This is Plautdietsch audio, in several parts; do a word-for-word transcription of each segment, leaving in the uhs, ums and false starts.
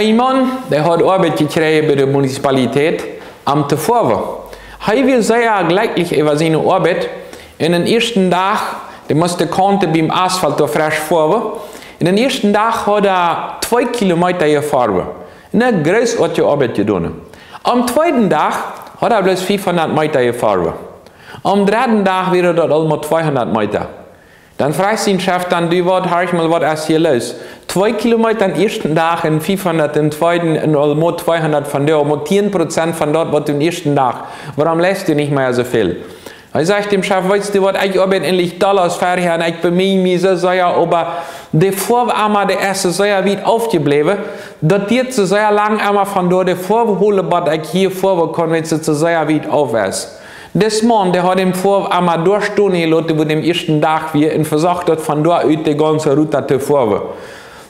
Een Maun, dee haud Oabeit jekjräajen bie de Municipalität, om to foawen. Hee wia sea jlekjlich äwa siene Oabeit. Un dän ieeschten Dach, dee must de Kaunten biem Asfalt doa fresch foawen. Un dän ieeschten Dach haud hee twee Kilometa jefoawen. Ne grootoatje Oabeit jedonen. Aum tweeden Dach haud hee bloos fiefhundat Meta jefoawen. Aum dredden Dach wieren daut aul mau tweehundat Meta. Dan fruach sien Chef dan: "Du, waut, horch mol, waut es hia loos? Twee Kilometa dän ieeschten Dach un fiefhundat dän tweeden un aul mau tweehundat vondoag, mau tieen Prozent von daut waut dän ieeschten Dach. Wuarom leist du nich mea soo väl?" Hee sajcht däm Chef: "Weetst du waut, ekj oabeid eejentlich dolla aus verhäa un ekj bemieej mie soo sea, oba de Foaw emma, dee es soo sea wiet aufjebläwen. Daut diet soo sea lang emma von doa de Foaw holen, bat ekj hia foawen kaun, wiels et soo sea wiet auf es." Dis Maun, dee haud dän Foaw emma doa stonen jeloten, wua dän ieeschten Dach wia, un vesocht daut von doa ut de gaunze Ruta to foawen.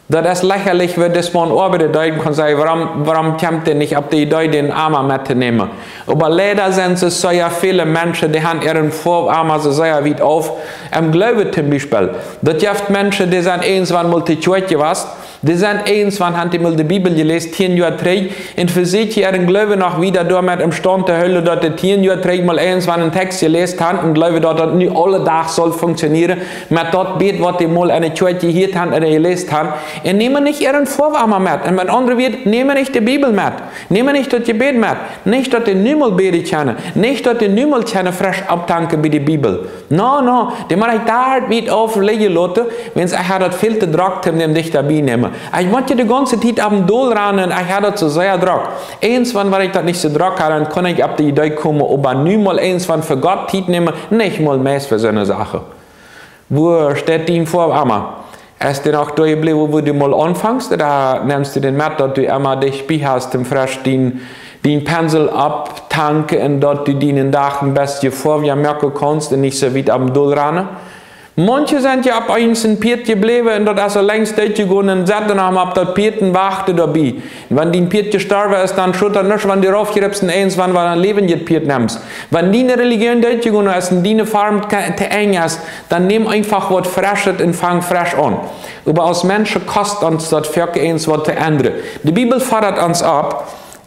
Daut es lächalich, woo dis Maun oabeiden deed, kaun sajen: "Wuarom, wuarom kjemt dee nich opp de Idee, dän Emma mettonämen?" Oba leida sent soo sea väle Menschen, dee han äaren Foaw emma soo sea wiet auf, em Gloowen toom Biespel. Daut jeft Menschen, dee sent irjentwann mol to Kjoakj jewast, dee sent irjentwann, han dee mol de Bibel jeläst, tieen Joa trigj, un vesieekjen äaren Gloowen noch wieda doamet em Staunt to hoolen, daut dee tieen Joa trigj mol irjentwann een Text jeläst han un jleewen, daut daut nu aule Dach saul funktionieren, met daut Bät, waut dee mol enne Kjoakj jehieet han un jeläst han, un nämen nich äaren Foaw emma met. Un met aundre Wieed, nämen nich de Bibel met, nämen nich daut Jebäd met, nich daut dee nu mol bäden kjennen, nich daut dee nu mol kjennen fresch opptanken bie de Bibel. No, no, dee motten daut wiet auf lijen loten, wiels ekj ha daut väl to drock, om dän dicht bie nämen. Ekj mott je de gaunze Tiet opp un dol ranen, ekj ha daut soo sea drock. Irjentwann, wan ekj daut nich soo drock ha, dan kaun ekj opp de Idee komen, oba nu mol irjentwann fa Gott Tiet nämen, nich mol meist fa soone Sachen. Wua steit dien Foaw emma? Es dee noch doa jebläwen, wua du mol aunfungst, ooda nemst du dän met, daut du emma dicht bie hast, om fresch dien, dien Pensel opptanken un daut du dän Dach een bät foawiga moaken kaust un nich soo wiet opp un dol ranen? Manche sent je opp eent een Pieet jebläwen un daut es aul lenjd doot jegonen un sitten noch opp daut Pieet un wachten doabie. Un wan dien Pieet jestorwen es, dan schot daut nuscht, wan du raufjripst un irjentwann wada een läwendjet Pieet nemst. Wan diene Relijoon doot jegonen es un diene Foaw to, to Enj es, dan näm eefach waut Freschet un fang fresch aun. Oba aus Menschen kost ons daut foaken, irjent waut to endren. De Bibel fodat ons opp.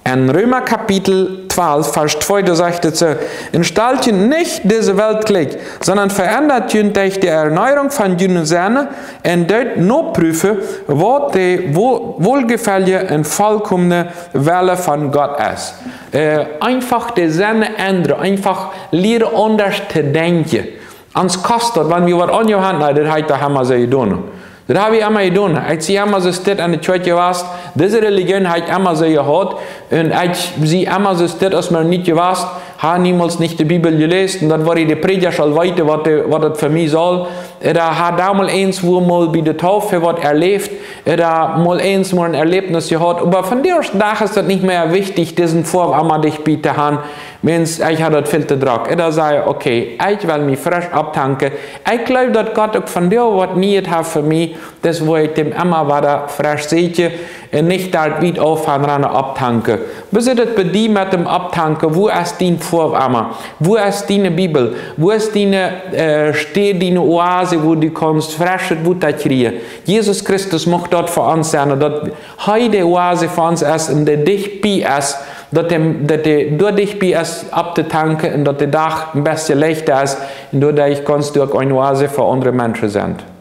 En Reema Kapitel twalf, Varsch twee, doa sajcht et soo: "Un stalt junt nich dise Welt jlikj, sonda veendat junt derch de Erneuerung von jun Sennen un doot noprüfen, waut de wol-, woljefaulje un volkomne Wellen von Gott es." Äh, eefach de Sennen endren, eefach lieren aundasch to denkjen. Ons kost daut, wan wie waut aunjoagen, nä, daut ha ekj doch emma soo jedonen. Daut ha wie emma jedonen. Ekj sie emma soo stell aun de Kjoakj jewast. Dise Relijoon ha ekj emma soo jehaut. Un ekj sie emma soo stell aus mau nich jewast. Ha niemols nich de Bibel jeläst. Un daut woaren de Prädja aul weeten, waut de, waut daut fa mie saul. Ooda ha doa mol irjentwua mol bie de Taufe waut erläft. Ooda mol irjentwua een Erläwnis jehaut. Oba vondoag dän Dach es daut nich mea wichtich, disen Foaw emma dicht bie to han. Wiels ekj ha daut väl to drock. Un dan saj ekj: "Okay, ekj well mie fresch opptanken." Ekj jleew, daut Gott uk vondoag waut Nieet haft fa mie, daut woa ekj däm emma wada fresch seenen un nich daut wiet auf aun ranen opptanken. Woo sitt et bie die met däm Opptanken? Wua es dien Foaw emma? Wua es diene Bibel? Wua es diene, äh, Städ, diene Oase, wua du kaust freschet Wota kjrieen? Jesus Christus mucht daut fa ons sennen, daut hee de Oase fa ons es un dee dicht bie es, daut dee, daut dee doa dicht bie es opptotanken un daut de Dach een bät leichta es un doaderch kaust du uk eene Oase fa aundre Menschen sennen.